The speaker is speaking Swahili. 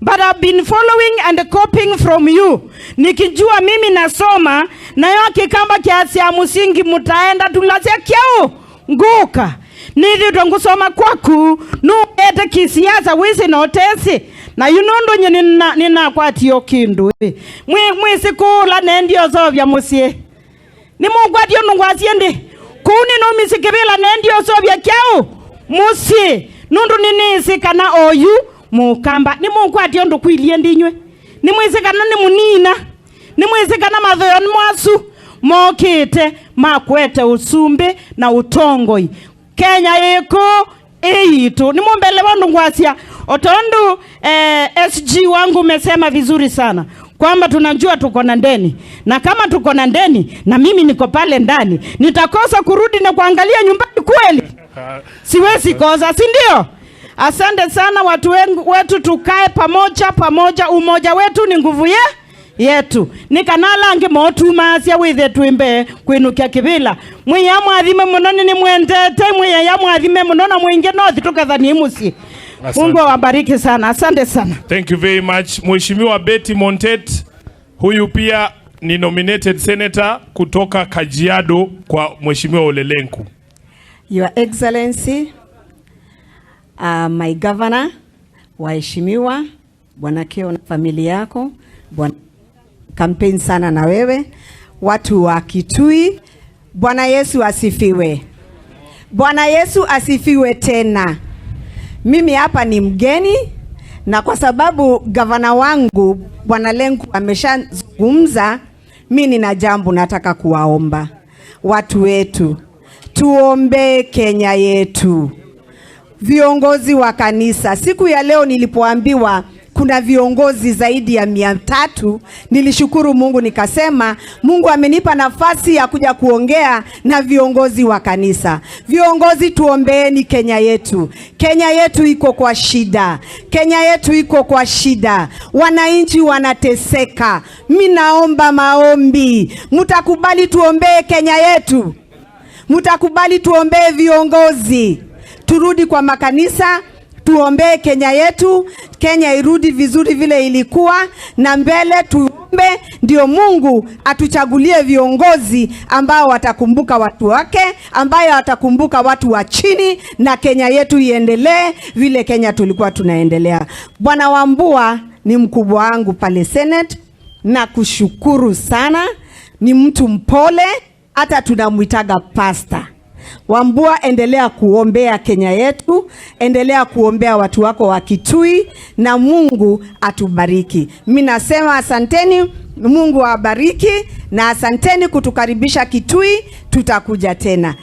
But I've been following and copying from you. Nikijua mimi nasoma nayo kikamba kiasi ya musingi mutaenda tulasia kyau nguka nithitwe ngusoma kwaku nuete kisiasa wisi notesi na yunundu nye ninakwatio kindu mwi mwisi kula nendio sovya musie nimukwatio nungwasie ndi kuu ninumisikivila nendio sovya kyau musie nundu ninisi kana oyu mukamba nimukwatio ndu kwilie ndinywe nimwisi kana ni munina nimwisi kana mathoyo ni mwasu mokite makwete usumbi na utongoi Kenya iku iitu nimumbele wandu ngwasia otondu. SG wangu umesema vizuri sana kwamba tunajua tuko na ndeni, na kama tuko na ndeni na mimi niko pale ndani, nitakosa kurudi na kuangalia nyumbani kweli? Siwezi kosa, si ndio? Asante sana watu wetu, tukae pamoja pamoja, umoja wetu ni nguvu yetu nikanalangi motumaasya withe twimbe kwinukia kivila mwiya mwathime muno nini mwendete mwiya ya mwathime muno na mwingi nothi tukathanie musie. Asante. Mungu awabariki sana, asante sana. Thank you very much. Mheshimiwa Betty Montet, huyu pia ni nominated senator kutoka Kajiado kwa Mheshimiwa Ole Lenku. Your Excellency, my governor, waheshimiwa, Bwana Keo na familia yako, bwana campaign sana na wewe, watu wa Kitui, Bwana Yesu asifiwe. Bwana Yesu asifiwe tena. Mimi hapa ni mgeni na kwa sababu gavana wangu Bwana Lenku ameshazungumza, mi nina jambo nataka kuwaomba watu wetu, tuombe Kenya yetu. Viongozi wa kanisa, siku ya leo nilipoambiwa kuna viongozi zaidi ya 300, nilishukuru Mungu nikasema Mungu amenipa nafasi ya kuja kuongea na viongozi wa kanisa. Viongozi, tuombeeni Kenya yetu. Kenya yetu iko kwa shida. Kenya yetu iko kwa shida, wananchi wanateseka. Mi naomba maombi, mtakubali tuombee Kenya yetu? Mtakubali tuombee viongozi, turudi kwa makanisa, tuombee Kenya yetu, Kenya irudi vizuri vile ilikuwa, na mbele tuombe, ndio Mungu atuchagulie viongozi ambao watakumbuka watu wake, ambayo watakumbuka watu wa chini, na Kenya yetu iendelee vile Kenya tulikuwa tunaendelea. Bwana Wambua ni mkubwa wangu pale Senate, na kushukuru sana, ni mtu mpole, hata tunamwitaga pasta. Wambua, endelea kuombea Kenya yetu, endelea kuombea watu wako wa Kitui na Mungu atubariki. Mimi nasema asanteni, Mungu awabariki na asanteni kutukaribisha Kitui, tutakuja tena.